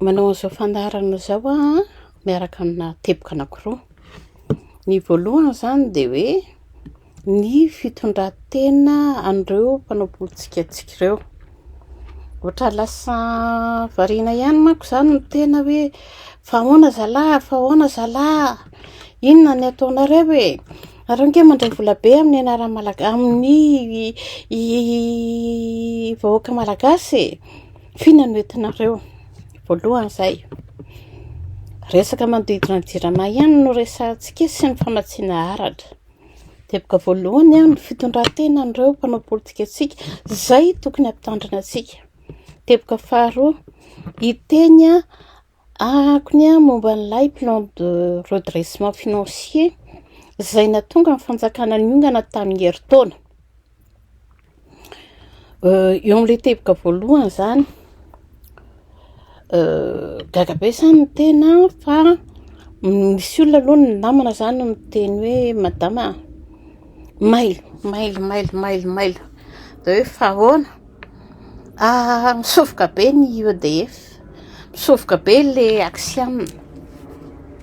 Manao an'izao fandaharana izao aho miaraka amina teboka anankiroa. Ny voalohany izany dia hoe ny fitondran-tena an'ireo mpanao politikantsika ireo. Ohatran'ny lasa variana ihany manko izany ny tena hoe fa ahoana zalahy, fa ahoana zalahy, inona ny ataonareo e? Nareo ange mandray vola be amin'ny anaran'ny Malaga- amin'ny vahoaka malagasy e! F'inona no entinareo? Voalohany izay, resaka manodidina ny jirama ihany no resahantsika sy ny famatsiana aratra. Teboka voalohany ny fitondran-tenan'ireo mpanao politikantsika izay tokony hampitandrina antsika. Teboka faharoa, hiteny ahako ny momba an'ilay plan de redressement financier izay nahatonga ny fanjakana niongana tamin'ny herintaona. Eo amin'ilay teboka voalohany izany, gaga be izany ny tena fa misy olona aloha ny namana izany miteny hoe madama a, mailo, mailo, mailo, mailo, mailo, de hoe fa ahoana? Misovoka be ny EDF, misovoka be le Axian,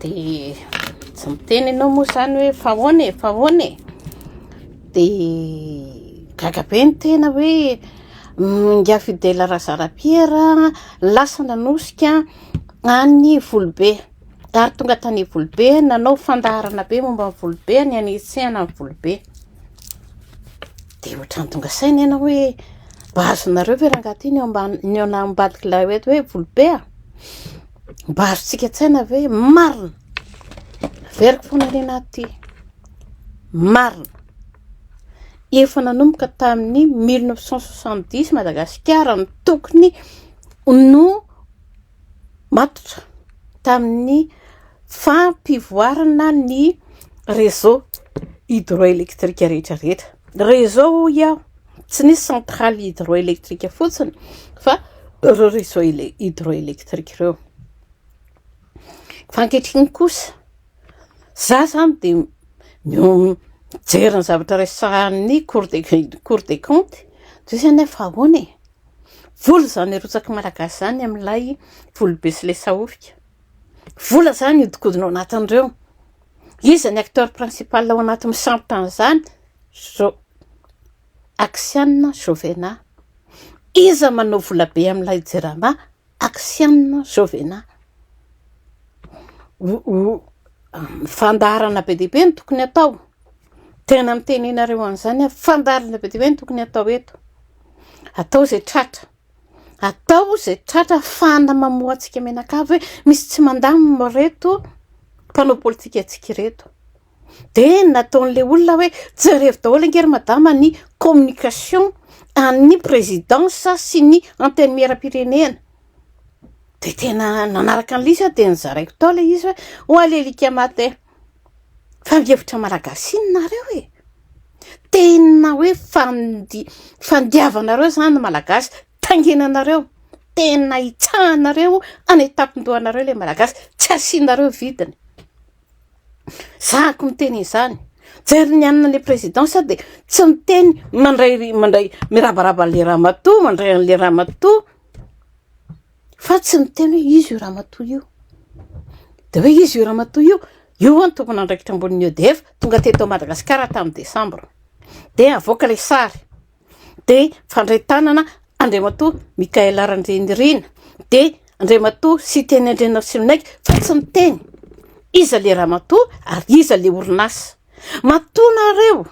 de tsy miteny ianao moa izany hoe fa ahoana e, fa ahoana e? De gaga be ny tena hoe ingahy Fidèle Razarapiera lasa nanosika an'i Volobe ary tonga tany Volobe nanao fandaharana be momba ny Volobe ny hanetsehana ny Volobe. De ohatran'ny tonga saina ianao hoe mba azonareo ve rangahy ty ny ao ambany ny ao ambadik'ilay hoe hoe Volobe a? Mba azontsika an-tsaina ve? Marina! Averiko foana anie anahy ty. Marina! Efa nanomboka tamin'ny 1970 Madagasikara no tokony no matotra tamin'ny fampivoarana ny réseau hydroélectrique rehetra rehetra. Réseau hoy aho, tsy ny centrale hydroélectrique fotsiny fa ireo réseau hydroélectrique ireo. Fa ankehitriny kosa, za zany de mijery ny zavatra resahan'ny cour des cour des comptes, de zany aho fa ahoana e? Vola zany arotsaky malagasy zany amin'ilay volobe sy ilay sahofika, vola zany mihodinkodina ao anatin'ireo, iza ny acteur principal ao anaty misambotra an'izany? Jo- Axian Jovena, iza manao volabe amin'ilay jirama? Axian Jovena. Fandaharana be dia be no tokony atao. Tena miteny anareo an'izany aho, fandaharana be dia be no tokony atao eto. Atao izay tratra, atao izay tratra ahafahana mamoha antsika mianakavy hoe misy tsy mandamina ireto mpanao politika antsika ireto. De nataon'le olona hoe jerevo daholo ange ry madama ny communication an'ny présidence sy ny antenimieram-pirenena. De tena nanaraka an'ilay izy aho de nozaraiko tao ilay izy hoe ho alelika maty e! Fa mihevitra malagasy inona nareo e? Tena hoe fandi- fandiavanareo zany malagasy, taingenanareo, tena hitsahanareo any an-tampon-dohanareo ilay malagasy, tsy asianareo vidiny. Zahako miteny izany. Jery ny anona le présidence de tsy miteny mandray mandray mirabaraba an'le ramatoa, mandray an'le ramatoa fa tsy miteny hoe izy io ramatoa io. De hoe izy io ramatoa io, io ho'a ny tompon'andraikitra ambonin'ny EDF tonga teto Madagasikara tamin'ny desambra. De avoaka le sary. de fandray tanana Andriamatoa Mickaël Randrianirina, de Andriamatoa Siteny Andrianarisoanaiky fa tsy miteny iza le ramatoa ary iza le orinasa. Matoa nareo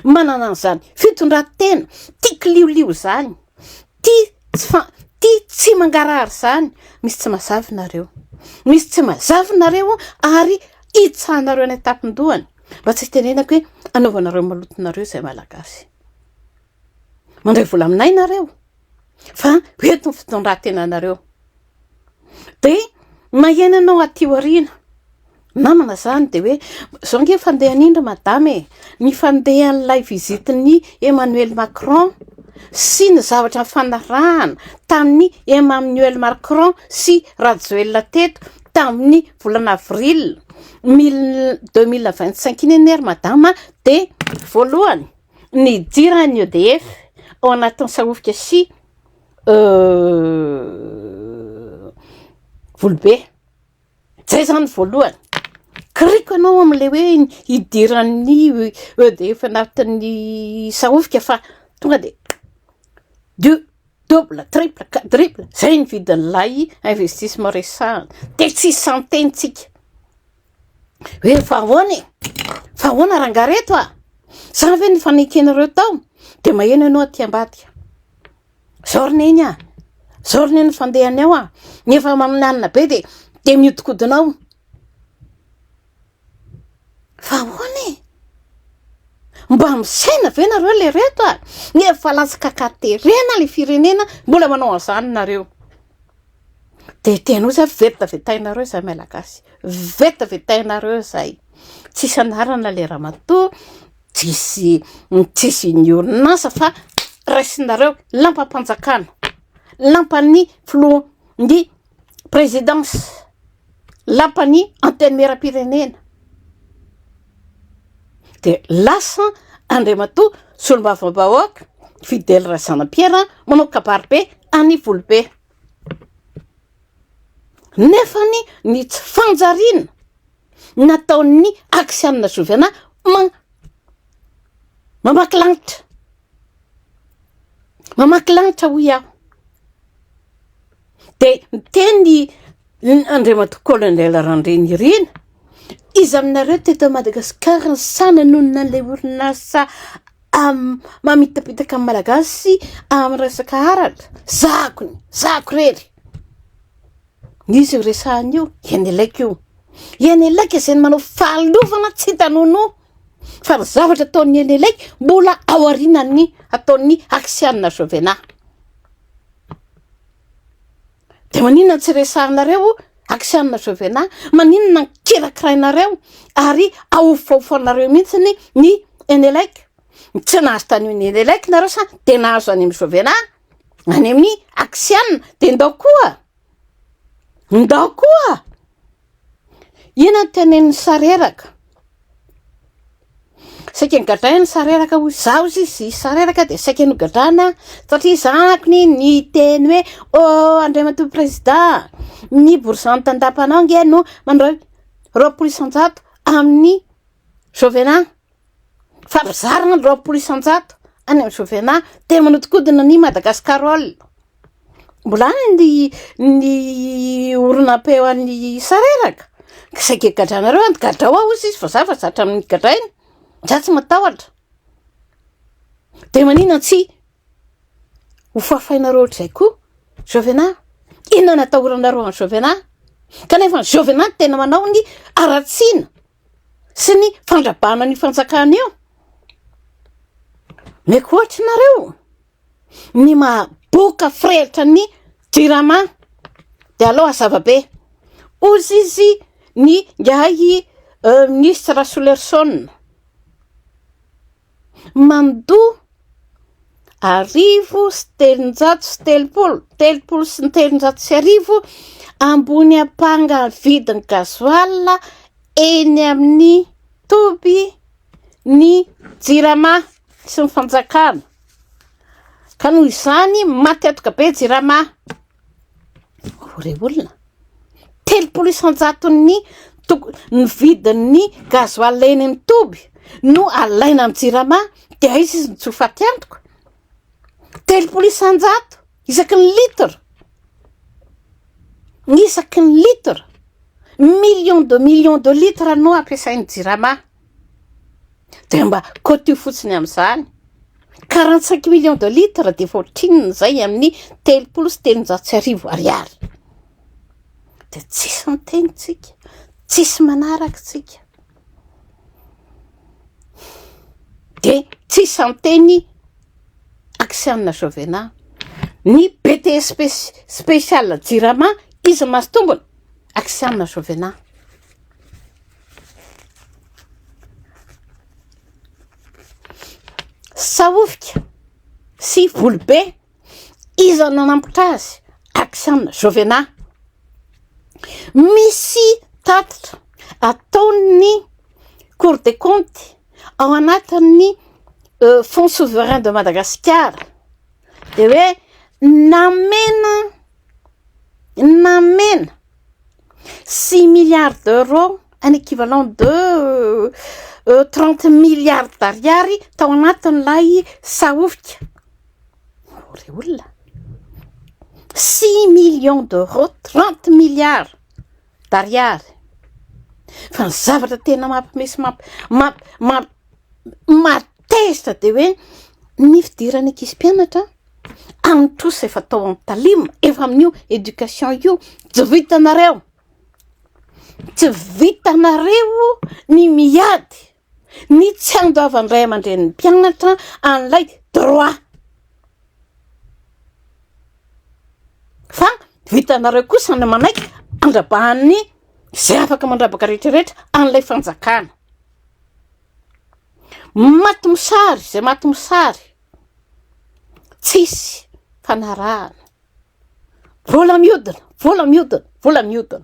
manana an'izany fitondran-tena tia kiliolio zany, tia tsy fa- tia tsy mangarahara zany, misy tsy mazava nareo, misy tsy mazava nareo ary hitsahanareo any an-tampon-dohany. Mba tsy hitenenako hoe anaovanareo malotonareo izay Malagasy. Mandray vola aminay nareo fa eto ny fitondran-tenanareo. De maheno anao aty aoriana, namana zany de hoe zao nge fandehan'iny ry madama e, ny fandehan'ilay visite-n'i Emmanuel Macron sy ny zavatra nifanarahana tamin'i Emmanuel Macron sy Rajoelina teto tamin'ny volana avril mille 2025 iny anie ry madama de voalohany nidiran'ny EDF ao anatin'ny sahofika sy. Volobe. Zay zany voalohany. Kiriko ianao am'le hoe hidiran'ny EDF anatin'ny Sahofika fa tonga de du double, triple, quadruple, zay ny vidin'ilay investissement resahana. De tsisy santentsika hoe fa ahoana e? Fa ahoana rangaha reto a? Zany ve ny fanekenareo tao? De maheno ianao aty ambadika. Zao ry neny a! Zao ry neny fandehany ao a! Nefa maminanina be de de miodikodina ao. Fa ahoana e? Mba misaina ve nareo le reto a? Efa latsaka katerena le firenena mbola manao an'izany nareo. De tena ozy aho vetavetainareo zay malagasy, vetavetainareo zay. Tsisy anarana le ramatoa, tsisy tsisy ny orinasa fa raisinareo lampam-panjakana, lampan'ny filoha ny présidence, lampan'ny antenimieram-pirenena. De lasa Andriamatoa solombavambahoaka Fidèle Razanapiera manao kabary be any Volobe. Nefany ny tsy fanjariana nataon'ny Axian Jovena ma mamaky lanitra, mamaky lanitra hoy aho. De miteny Andriamatoa Colonel Randrianirina, iza aminareo teto Madagasikara no sahy nanonona an'ilay orinasa mamitapitaka ny Malagasy amin'ny resaka haratra? Zahako ny, zahako irery. Iza io resahana io? Enelec io. Enelec izay manao fahalovana tsy hita nonoa. Fa ny zavatra ataon'ny Enelec mbola ao aorianan'ny ataon'ny Axian Jovena. De maninona tsy resahanareo Axian Jovena? Maninona kirakirainareo ary ahofahofanareo mihitsy ny Enelec? Tsy nahazo tany amin'ny Enelec nareo sa de nahazo any amin'ny Jovena? Any amin'ny Axian? De ndao koa! Ndao koa! Inona no tenenin'i Sareraka? Saika nogadraina Sareraka hoy izaho hozy izy, i Sareraka dia saika nogadraina satria zanako ny niteny hoe oh Andriamatoa Prezida, ny borizano tandapanao ange no mandray 20% amin'ny Jovena. Fampizarana ny 20% any amin'ny Jovena dia manodikodina ny Madagascar Oil. Mbola any ny ny orinam-peo an'ny Sareraka. Saika gadranareo any, gadrao aho hozy izy fa za fa zatra amin'ny gadraina, za tsy matahotra. Dia maninona tsy ho fafainareo ohatr'izay koa Jovena? Inona no atahoranareo an'i Jovena? Kanefa ny Jovena no tena manao ny haratsiana sy ny fandrabana an'io fanjakana io. Meko ohatry nareo ny maha boka firehitra ny jirama de aleo hazava be ozy izy ny ngahy euh, ministre Rasoloarison mandoa 330, 1330 ambony ampanga vidin'ny gasoil eny amin'ny toby ny jirama sy ny fanjakana ka noho izany maty antoka be jirama oh re olona 30 isan-jaton'ny toko- ny vidin'ny gasoil eny amin'ny toby no alaina amin'ny jirama de aiza izy no tsy ho faty antoka 30 isan-jato isaky ny litre isaky ny litre million de millions de litres no ampiasain'ny jirama de mba kotio fotsiny amin'izany 45 millions de litres de efa ohatrinona zay amin'ny 1330 ariary de tsisy miteny tsika tsisy manaraka tsika de tsisy miteny Axian Jovena ny BTS spécial Jirama iza mahazo tombony Axian Jovena Sahofika sy Volobe iza nanampitra azy Axian Jovena misy tatitra ataon'ny Cour des comptes ao anatin'ny euh, Fonds souverain de Madagascar de hoe namena namena. Six milliards d'euros, un équivalent de 30 milliards d'ariary tao anatin'ilay sahofika. Re olona, 6 millions d'euros, 30 milliards d'ariary. Fa ny zavatra tena mampimesy, mamp mamp mamp mahatezitra de hoe ny fidirana ankizy mpianatra amin'ny trosa efa tao amin'ny talim, efa amin'io éducation io, tsy vitanareo, tsy vitanareo ny miady ny tsy andoavan-dray aman-drenin'ny mpianatra an'ilay droit, fa vitanareo kosa ny manaiky andrabahan'ny zay afaka mandrabaka rehetrarehetra an'ilay fanjakana. Maty mosary zay maty mosary, tsisy fanarahana, vola miodina, vola miodina, vola miodina.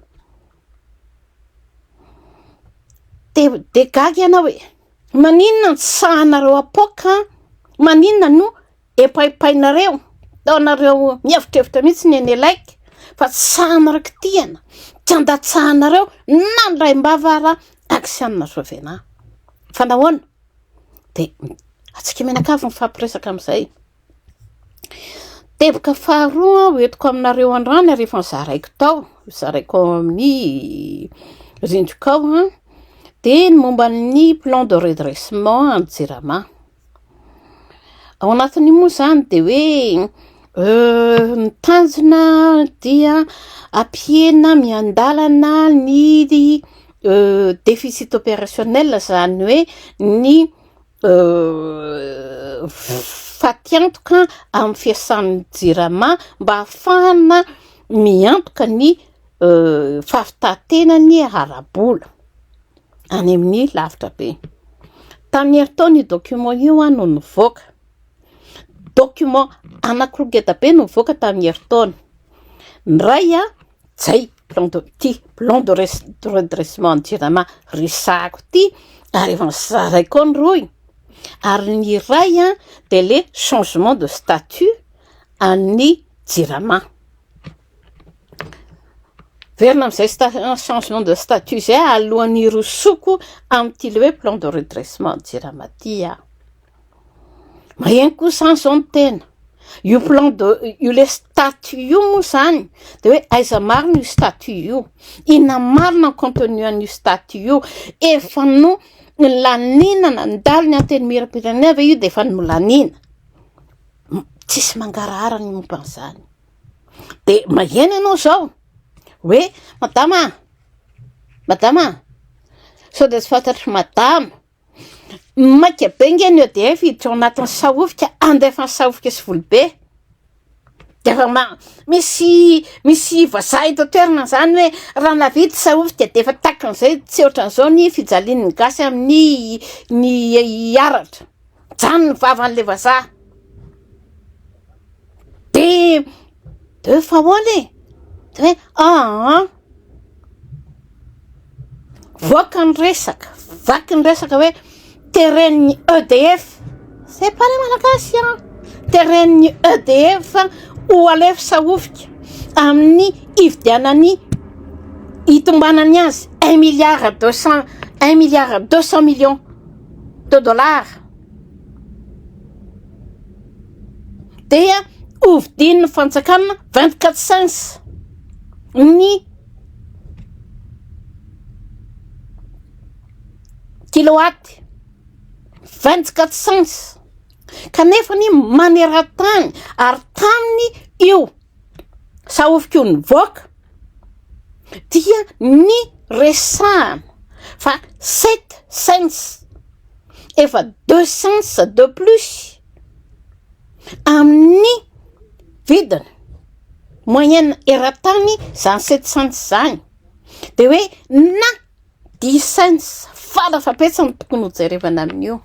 De de gaga ianao hoe maninona ny sahanareo apoaka, maninona no epaipainareo, ataonareo mievotrevotra mihitsy ny Enelec fa tsy sahanareo kitihana, tsy andatsahanareo na ny raim-bava ara Axian Jovena. Fa nahoana? De atsika mianakavy mifampiresaka amin'izay. Teboka faharoa hoentiko aminareo androany ary efa nozaraiko tao, nozaraiko ao amin'ny rindriko ao an, de ny momba ny plan de redressement an'ny Jirama. Ao anatin'io moa zany de hoe ny tanjona dia ampihena miandalana ny déficit opérationnel, zany hoe ny fatiantoka amin'ny fiasan'ny Jirama mba ahafahana miantoka ny fahavitatenany ara-bola any amin'ny lavitra be. Tamin'ny herintaona io document io no nivoaka, document anankiroa ngeda be no nivoaka tamin'ny herintaona. Ny iray a zay plan de ty plan de redressement an'ny Jirama resahako ty ary efa nozaraiko ao ny rohy, ary ny iray a de le changement de statut an'ny Jirama. Verina am'izay changement de statut zay alohan'ny hirosoko am'ty le hoe plan de redressement an'ny Jirama ty aho. Maheno koa zany zao ny tena io plan de io le statut io moa zany de hoe aiza marina io statut io, inona marina ny contenu an'io statut io, efa no nolanina nandalo ny antenimieram-pirenena ve io de efa nolanina, tsisy mangarahara ny momba an'izany. De maheno ianao zao hoe madama, madama sao de tsy fantatry madama, maika be nge ny EDF hiditra ao anatin'ny sahofika andefa ny sahofika sy volobe, de efa misy misy vazaha eto an-toerana zany hoe raha nahavita sahofika de efa takan'izay tsy ohatran'izao ny fijalian'ny gasy amin'ny ny aratra, zany ny vavan'le vazaha. De de fa ahoana e? De hoe aa voaka ny resaka, vaky ny resaka hoe teren'ny EDF, c'est pas les malagasy an, teren'ny EDF ho alefa sahofika amin'ny hividianany hitombanany azy un milliard deux cent, 1 milliard 200 millions de dollars, dia hovidian'ny fanjakana 24 cents ny kilowatt, 24 cents, kanefa ny maneran-tany ary taminy io sahofika io nivoaka dia ny resahana fa 7 cents, efa 2 cents de plus amin'ny vidiny moyenne eran-tany zany 7 cents zany, de hoe na 10 cents farafahabetsany tokony ho jerevana amin'io.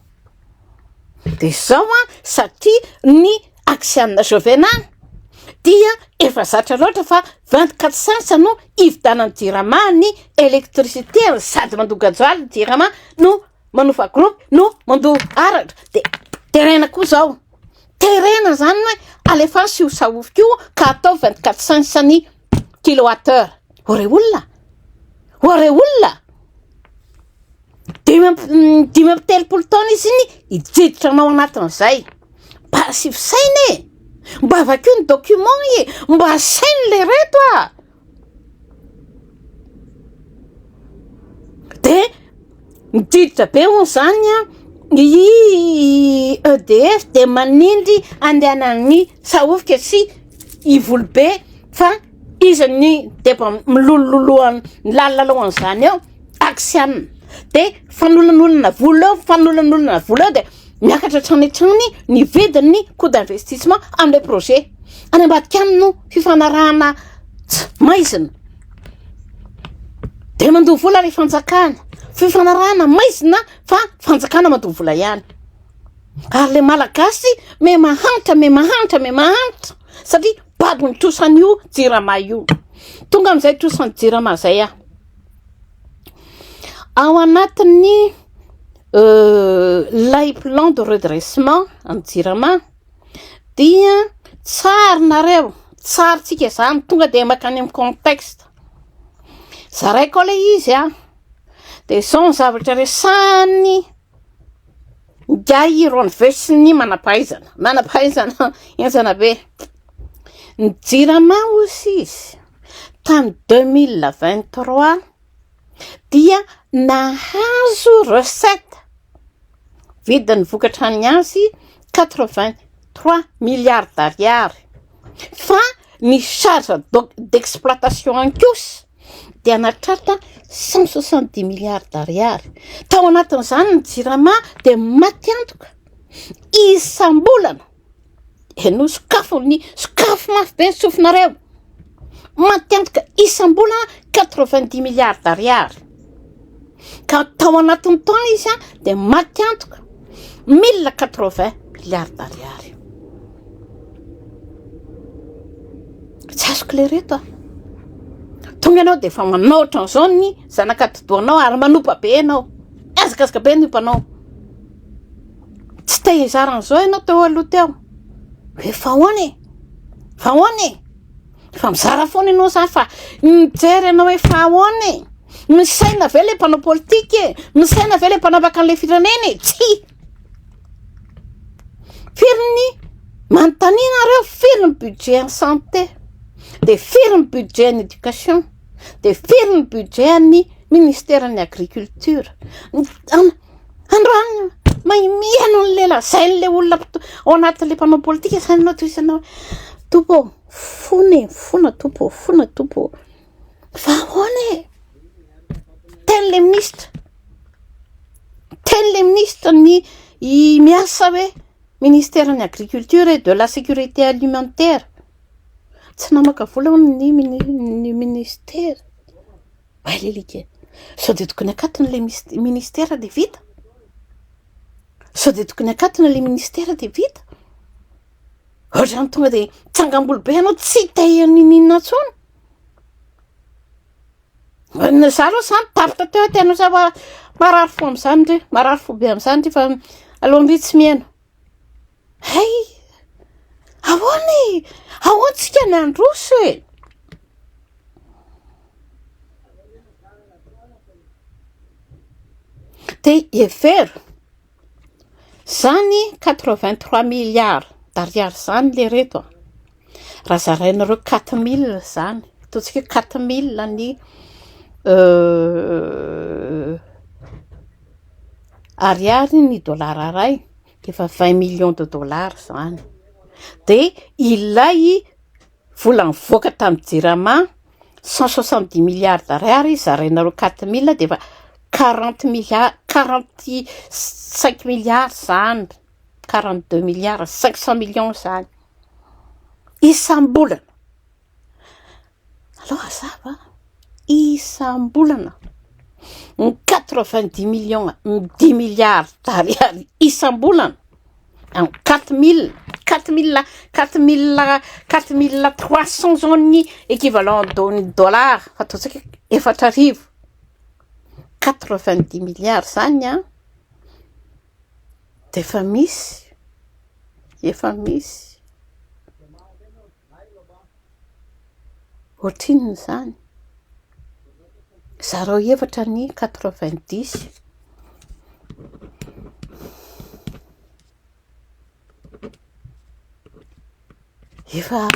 De zao a satria ny Axian Jovena dia efa zatra loatra fa 24 cents no hividianan'ny Jirama ny électricité, sady mandoa gasoil Jirama no manofa groupe no mandoa aratra, de terena koa zao, terena zany hoe alefaso io sahofika io ka atao 24 cents ny kilowatt heure. Ore olona. Ho re olona! 35 taona izy iny hijiditra anao anatin'izay. Mba asivo saina e! Mba vakio ny document e! Mba saino le reto a! De mididitra be hono zany an, i EDF de manindry andehanan'ny Sahofika sy Ivolobe fa iza ny deba milolololoha milalolalo an'izany eo, axian. De fanolanolana vola eo, fanolanolana vola eo de miakatra hatrany hatrany ny vidin'ny coût d'investissement amin'ilay projet. Any ambadika any no fifanarahana tsy maizina. De mandoa vola le fanjakana, fifanarahana maizina fa fanjakana mandoa vola ihany. Ary le malagasy me mahantra, me mahantra, me mahantra satria babon'ny trosan'io jirama io. Tonga amin'izay trosan'ny jirama zay aho. Ao anatin'ny lay plan de redressement an'ny jirama dia tsary nareo, tsary tsika zany tonga de makany amin'ny contexte. Zaraiko ao le izy a, de zao ny zavatra resahany Ingahy Ronvesy manam-pahaizana, manam-pahaizana henjana be. Ny jirama hozy izy tamin'ny 2023 dia nahazo recette vidin'ny vokatra ny azy 83 milliards d'ariary fa ny charge d'exploitation kosa dia nahatratra 170 milliards d'ariary. Tao anatin'izany ny jirama dia maty antoka isam-bolana. Henoy sokafo ny sokafo mafy be ny sofinareo. Maty antoka isam-bolana 90 milliards d'ariary. Ka tao anatin'ny taona izy a dia maty antoka 1080 milliards d'ariary. Tsy azoko le reto a. Tonga ianao dia efa manao ohatran'izao ny zanak'atidohanao ary manopa be ianao. Mihazakazaka be ny ompanao. Tsy te hizara an'izao ianao teo aloha teo. Efa ahoana e? Fa ahoana e? Fa mizara foana ianao zany fa mijery ianao hoe fa ahoana e? Misaina ve le mpanao politika e? Misaina ve le mpanapaka an'le firenena e? Tsia! Firy ny manontania nareo firy ny budget ny santé? De firy ny budget ny éducation? De firy ny budget ny ministeran'ny agriculture? Androany mahay mihaino an'le lazain'le olona ao anatin'le mpanao politika zany ianao toy izany hoe tompo ô, fona e, fona tompo ô, fona tompo ô. Fa ahoana e? Teny le ministra, teny le ministra ny i miasa hoe ministeran'ny agriculture et de la sécurité alimentaire. Tsy namaka vola hono ny mini- ny ministera. Oay lelika e! Sao dia tokony akatona le ministera de vita? Sao dia tokony akatona le ministera de vita? Ohatrany tonga de mitsangam-bolo be ianao tsy te haninona intsony. Za aloha zany tapitra teo aho tena sa marary fo am'zany ndry, marary fo be am'zany ndry fa aleo ndry tsy mihaino. Hay! Ahoana e? Ahoana tsika ny handroso e? De hevero, zany 83 milliards d'ariary zany le reto a, raha zarainareo 4000 zany, ataontsika hoe 4000 ny ariary ny dollara iray, efa 20 millions de dollars zany. De ilay vola nivoaka tamin'ny jirama 170 milliards d'ariary zarainareo 4000 de efa 40 milliards, 45 milliards zany, 42 milliards 500 millions zany isam-bolana. Aleo hazava isam-bolana ny 90 millions, ny 10 milliards d'ariary isam-bolana en 4000, 4000, 4000, 4300 zao ny équivalent dollar fa ataontsika hoe 4000, 90 milliards zany a de efa misy, efa misy. Ohatrinona izany? Zarao efatra ny 90. Efa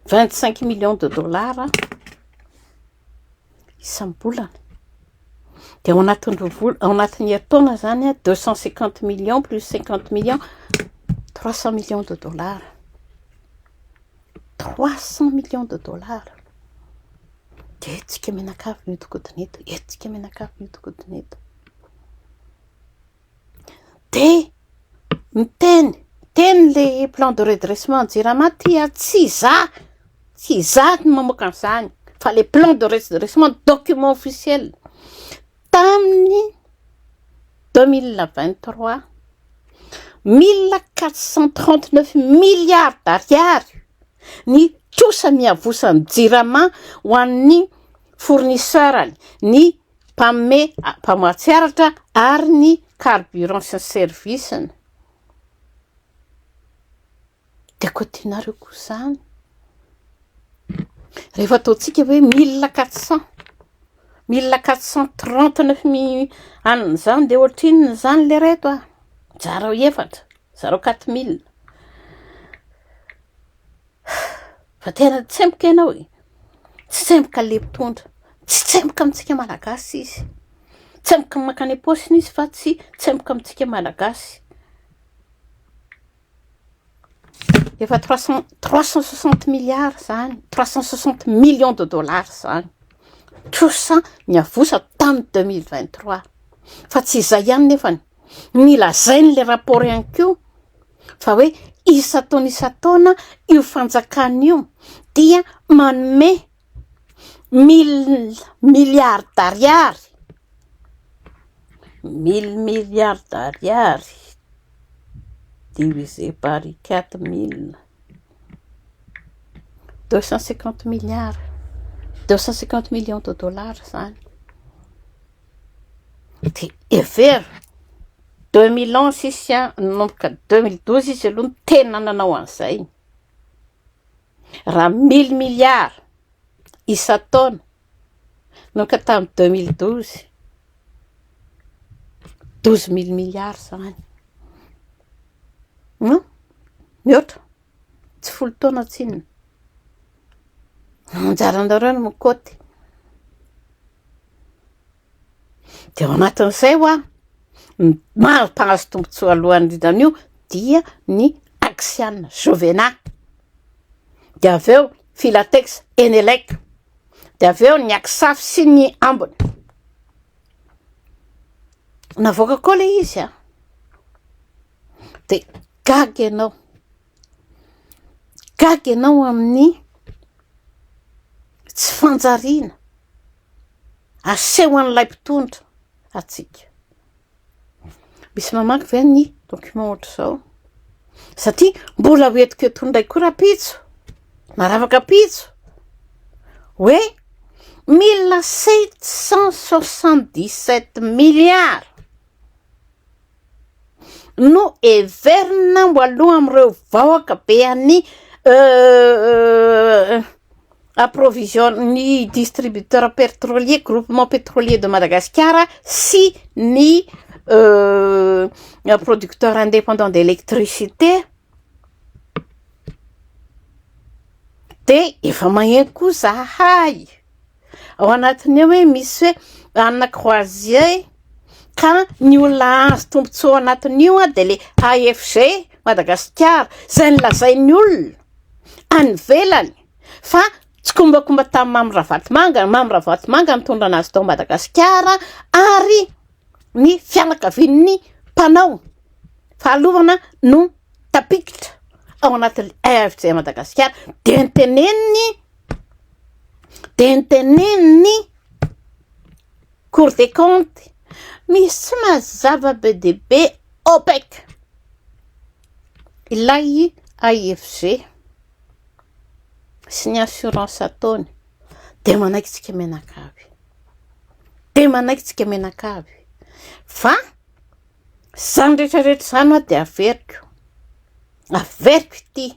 25 millions de dollars isam-bolana. De ao anatin'ny roa vol- ao anatin'ny herintaona zany a, 250 millions plus 50 millions, 300 millions de dollars. 300 millions de dollars. De eto tsika mianakavy mihodinkodina eto, eto tsika mianakavy mihodinkodina eto. De miteny, miteny le plan de redressement Jirama ty a, tsy za, tsy za no mamoaka an'izany fa le plan de redressement document officiel tamin'ny 2023, 1439 milliards d'ariary ny trosa miavosan'ny Jirama ho an'ny fournisseur-ny, ny mpanome mpamatsy aratra ary ny carburant sy ny service-ny. De koa tianareo koa zany. Rehefa ataontsika hoe 1400, 1439 anona zany de ohatrinona zany le reto a? Zarao efatra, zarao 4000. Fa tena tsemboka ianao e, tsy tsemboka le mpitondra, tsy tsemboka amintsika malagasy izy, tsemboka mankany am-paosiny izy fa tsy tsemboka amintsika malagasy. Efa 360 milliards zany, 360 millions de dollars zany. Trosa niavosa tamin'ny 2023. Fa tsy izay ihany nefany, nilazainy le rapport ihany koa fa hoe isan-taona isan-taona io fanjakana io dia manome 1000 milliards d'ariary, 1000 milliards d'ariary divisé par 4000, 250 milliards, 250 millions de dollars zany. De hevero 2011 izy a, nanomboka 2012 izy aloha no tena nanao an'izay. Raha 1000 milliards isan-taona nanomboka tamin'ny 2012, 12 000 milliards zany. Non, mihoatra, tsy 10 taona tsinona. Anjaranareo no mikaoty. De ao anatin'izay hoa, ny maro mpahazo tombontsoa alohan'ny indrindra an'io dia ny Axian Jovena. De avy eo Filatex Enelec. De avy eo ny Aksaf sy ny ambiny. Navoaka koa le izy a. De gaga ianao, gaga ianao amin'ny tsy fanjariana aseho an'ilay mpitondra atsika. Misy mamaky ve ny document ohatr'izao? Satria mbola ho entiko eto indray koa rahampitso, na ravaka-pitso, hoe 1777 milliards no heverina ho aloha amin'ireo vahoaka be an'ny approvision ny distributeur pétrolier, groupement pétrolier de Madagascar sy ny producteur indépendant d'électricité. De efa maheno koa zahay ao anatiny ao hoe misy hoe anina croisière ka ny olona azo tombontsoa ao anatin'io a de le AFG Madagasikara zay nolazain'ny olona any ivelany fa tsikombakomba tamin'ny Mamy Ravatomanga, Mamy Ravatomanga nitondra anazy tao Madagasikara ary ny fianakavian'ny mpanao fahalovana no tapikitra ao anatin'ny AFG Madagasikara. De niteneniny Cour des comptes misy tsy mazava be dia be OPEC ilay AFG sy ny assurance ataony de manaiky tsika mianakavy, de manaiky tsika mianakavy fa zany rehetrarehetra zany hoa de averiko, averiko ity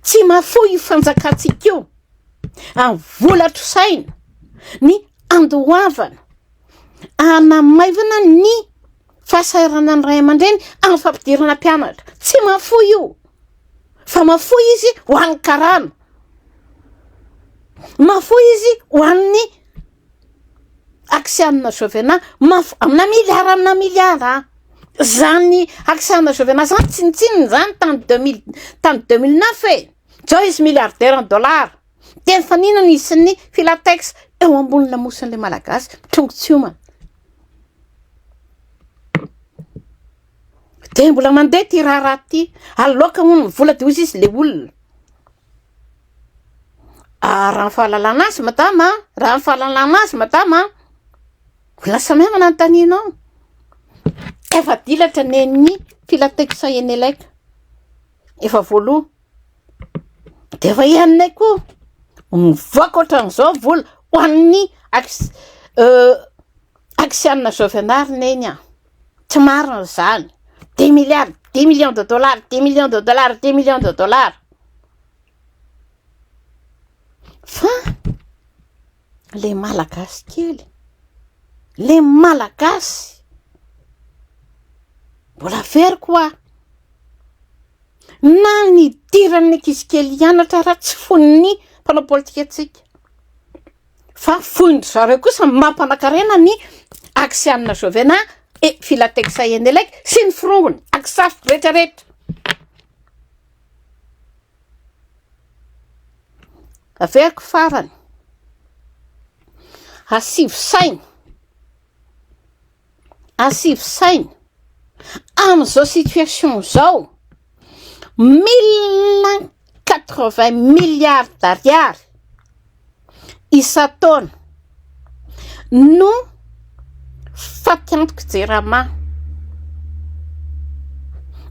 tsy mahafoy io fanjakantsika io. Amin'ny vola trosaina, ny andoavana, anamaivana ny fahasahiranan'ny ray aman-dreny amin'ny fampidirana mpianatra. Tsy mahafoy io, fa mahafoy izy ho an'ny karama, mahafoy izy ho an'ny Axian Jovena, maf- amina miliara amina miliara. Zany Axian Jovena zany tsinontsinona zany tany deux mille tany 2009 e. Zao izy milliardaire en dollars. Dia nifaninana izy sy ny Filatex eo ambony lamosin'ilay Malagasy mitrongy tsy homana. Dia mbola mandeha ty raharaha ty. Aloaka hono ny vola dia hoy izy le olona. Ah, raha ny fahalalana azy madama, raha ny fahalalana azy madama, olona samy hafa nanontanianao. Efa dilatra nen'ny Filatex Enelec. Efa voaloa. De efa henonay koa mivoaka ohatran'izao vola ho an'ny Ax- Axian Jovenard neny a. Tsy marina izany. Dix milliards, dix millions de dollars, dix millions de dollars, dix millions de dollars. Fa le Malagasy kely, le Malagasy mbola averiko hoa, na nidiran'ny ankizy kely hianatra raha tsy foin'ny mpanao politika antsika, fa foin-dry zareo kosa ny mampanakarena ny Axian Jovena et Filatex Enelec sy ny forongony, Aksaf retraretra. Averiko farany, asivo saina, asivo saina amin'izao situation izao, mille quatre-vingts milliards d'ariary isan-taona no fatiantoky Jirama.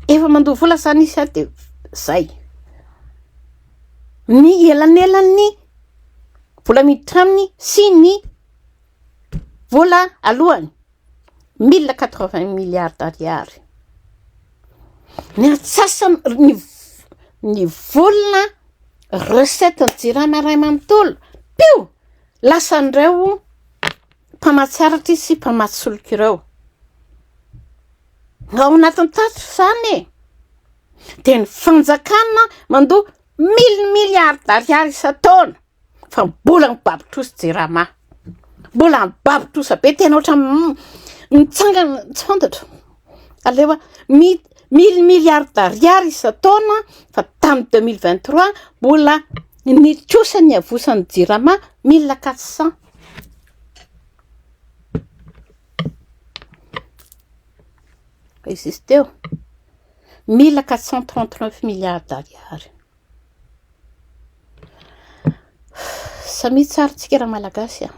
Efa mandoa vola zany izy de zay. Ny elanelan'ny vola miditra aminy sy ny vola alohany, mille quatre-vingts milliards d'ariary. Ny antsasany ny ny vola recette ny Jirama iray manontolo, pio! Lasan'ireo mpamatsy aratra sy mpamatsy solika ireo. Ao anatin'ny tatitra izany e! De ny fanjakana mandoa mille milliards d'ariary isan-taona fa mbola mibaby trosa Jirama, mbola mibaby trosa be tena ohatran'ny mitsangana tsy fantatro, aleo aho mi- mille milliards d'ariary isan-taona fa tamin'ny 2023 mbola ny trosa ny avosan'ny Jirama 1400. Izy teo, 1439 milliards d'ariary. Samia tsara tsika raha malagasy a.